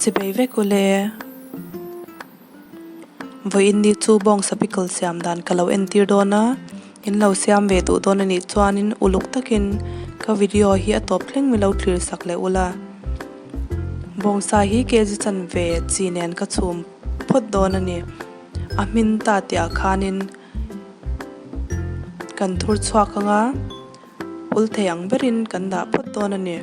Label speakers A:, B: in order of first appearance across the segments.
A: Chibei vek ule. Vawiin ni chu bawngsa pickle siam dan ka lo entir dawn a, in lo siam ve duh dawn a nih chuanin uluk takin ka video hi a tawp thleng mi lo thlir sak leh ula. Bawngsa hi kg chanve chi nen ka chhum phawt dawn a ni. A hmin ta tih ah khanin kan thur chhuak ang a, hul thei ang berin kan dah phawt dawn a ni.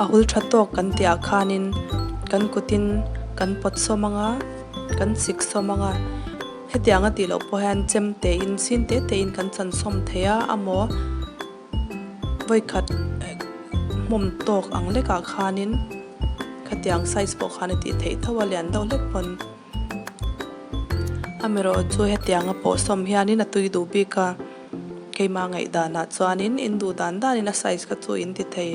A: A hul tha tawk kan tih ah khanin kan kutin kan pawt sawm ang a, kan chik sawm ang a, hetiang a tih loh pawh hian chem te in sin te te in kan chan sawm thei a, amaw vawikhat hmawm tawk ang lek ah khanin khatiang size pawh khan a tih theih tho a lian deuh hlek pawn. Amaherawh chu hetianga pawh sawm hianin a tui duh bik a, keimah ngaihdanah chuanin in duh dan danin a size kha chu in ti thei.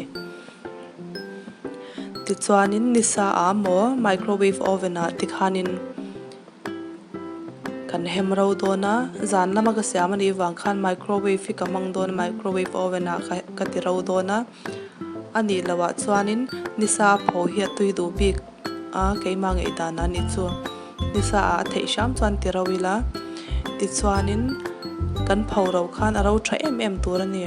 A: Tichuanin nisa ah maw microwave oven ah tikhanin kan hem ro dawn a, zan lama ka siam anih vang khan microwave hi ka hmang dawn a, microwave oven ah ka ti ro dawn a, anih loh ah chuanin nisa a pho hi a tui duh bik. a keimah ngaihdan a nih chu nisa ah a theih hram chuan ti ro ila tichuanin kan pho ro khan a ro tha em em tur a ni.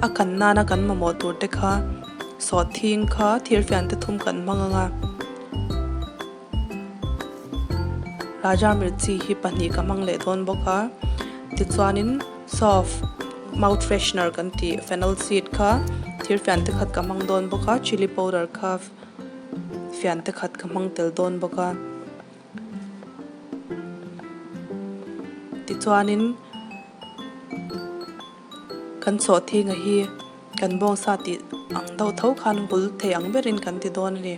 A: A kan nana kan mamawh tur te kha sawhthing kha thirfian te thum kan hmang ang a. Raja mirchi hi pahnih ka hmang leh dawn bawk a tichuanin soft mouth freshener kan tih fennel seed kha thir fian te khat ka hmang dawn bawk a chilli powder kha fian te khat ka hmang tel dawn bawk a tichuanin kan sawhthing a hi kan bawngsa tih ang deuh tho khan hul thei ang berin kan ti dawn a ni.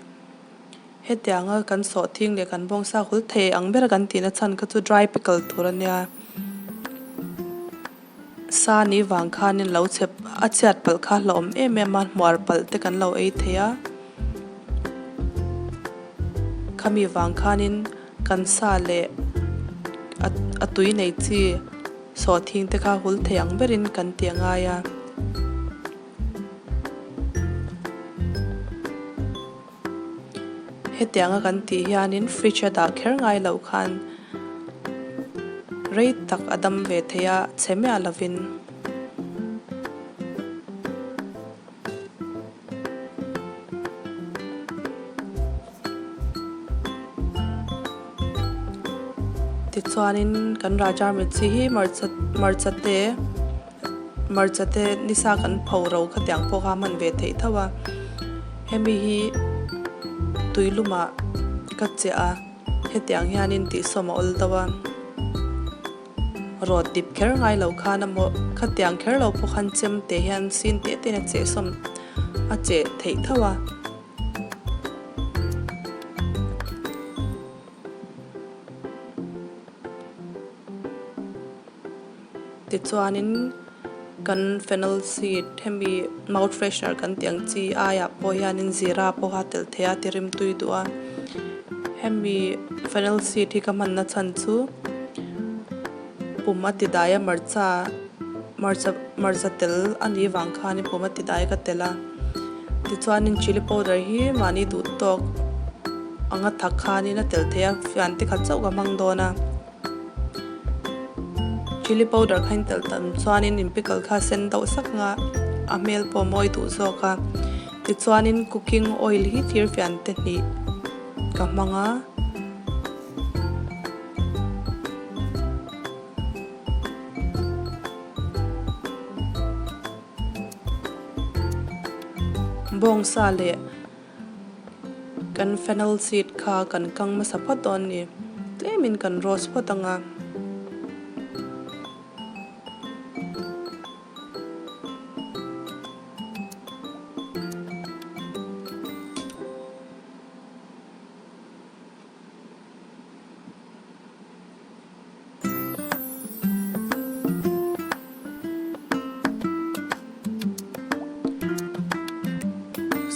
A: Hetianga kan sawhthing leh kan bawngsa hul thei ang bera kan tihna chhan kha chu dry pickle tur a nia. Sa ni vang khanin lo chep a chhiat palh kha hlauhawm em em a, hmuar palh te kan lo ei thei a. Khami vang khanin kan sa leh a tui nei chi sawhthing te kha hul thei ang berin kan ti a ngai a. Hetianga kan tih hianin fridge a dah kher ngai loh khan rei tak a dam ve thei a, chhe miah lovin. Tichuanin kan Raja Mirchi hi hmarcha hmarcha te Hmarcha te nisa kan pho ro khatiang pawh kha a hman ve theih tho a, hemi hi tuilumah ka chiah a, hetiang hianin tihsawm a awl deuh a, rawt dip kher ngai lo khan a maw khatiang kher lo pawh khan chem te hian sin te te in a chehsawm a cheh theih tho a. Tichuanin kan fennel seed hemi mouth freshener kan tih ang chi aiah pawh hianin zira pawha tel thei a ti rim tui duh a hemi fennel seed hi ka hmanna chhan chu pum a ti dai a hmarcha hmarcha hmarcha tel a nih vang khanin pum a ti dai ka tel a tichuanin chilli powder hi mahni duh tawk anga thak khanin a tel thei a fian te khat chauh ka hmang dawn a. Chilli powder kha in telh tam chuanin in pickle kha a sen deuh sak ang a a hmel pawh a mawi duh zawk a tichuanin cooking oil hi thir fian te hnih ka hmang a. Bawngsa leh. Kan fennel seed kha kan kang hmasa phawt dawn a ni. Tlemin kan roast phawt ang a.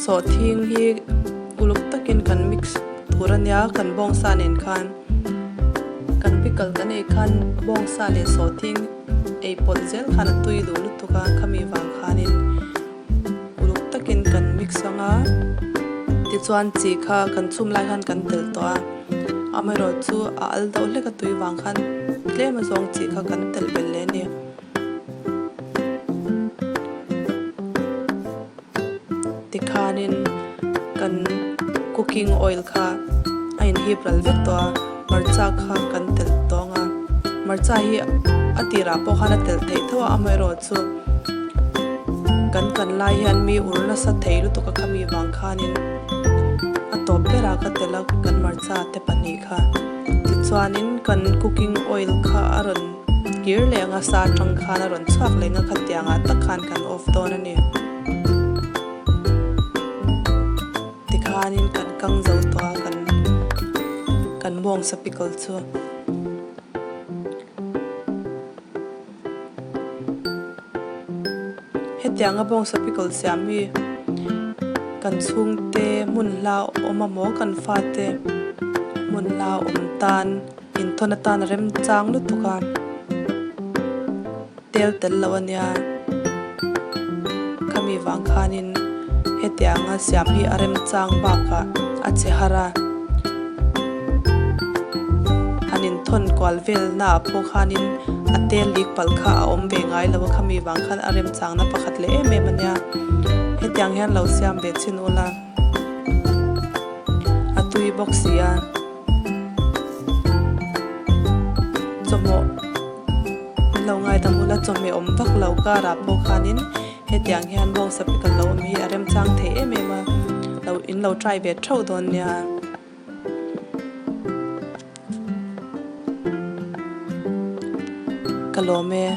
A: Sawhthing hi uluk takin kan mix tur a nia kan bawngsa nen khan kan pickle kan ei khan bawngsa leh sawhthing ei pawlh zel khan a tui duh lutuk a khami vang khanin uluk takin kan mix ang a tichuan chi kha kan chhum lai khan kan telh tawh a amaherawh chu a al deuh hlek a tui vang khan tlem azawng chi kha kan telh belh leh a ni. Tikhanin kan cooking oil kha a inhip ral vek tawh a, hmarcha kha kan telh tawng a. Hmarcha hi a tirah pawh khan a telh theih tho a, amaherawhchu kan kan lai hian mi ur nasa thei lutuk a khami vang khanin a tawp berah ka telh a kan hmarcha te pahnih kha. Tichuanin kan cooking oil kha a rawn kir leh ang a, sa atang khan a rawn chhuak leh ang a, khatiang ah tak khan kan off dawn a ni. Tikhanin kan kang zo tawh a, kan kan bawngsa pickle chu. Hetianga bawngsa pickle siam hi kan chhungte hmun hla awm amaw kan fate hmun hla awm tan inthawn atan a remchang lutuk a, tel tel lo a nia. Khami vang khanin hetianga siam hi a remchang bakah a che har a, han inthawn kual velnaah pawh khanin a tel lik palh kha a awm ve ngai lo a, khami vang khan a remchangna pakhat leh em em a nia. Hetiang hian lo siam ve chhin ula a tui bawk si a, chawhmawh. Min lo ngaidam ula chawhmeh awm vak lo karah pawh khanin hetiang hian bawngsa pickle lo awm hi a remchang thei em em a, lo in lo try ve theuh dawn nia. Ka lawm e.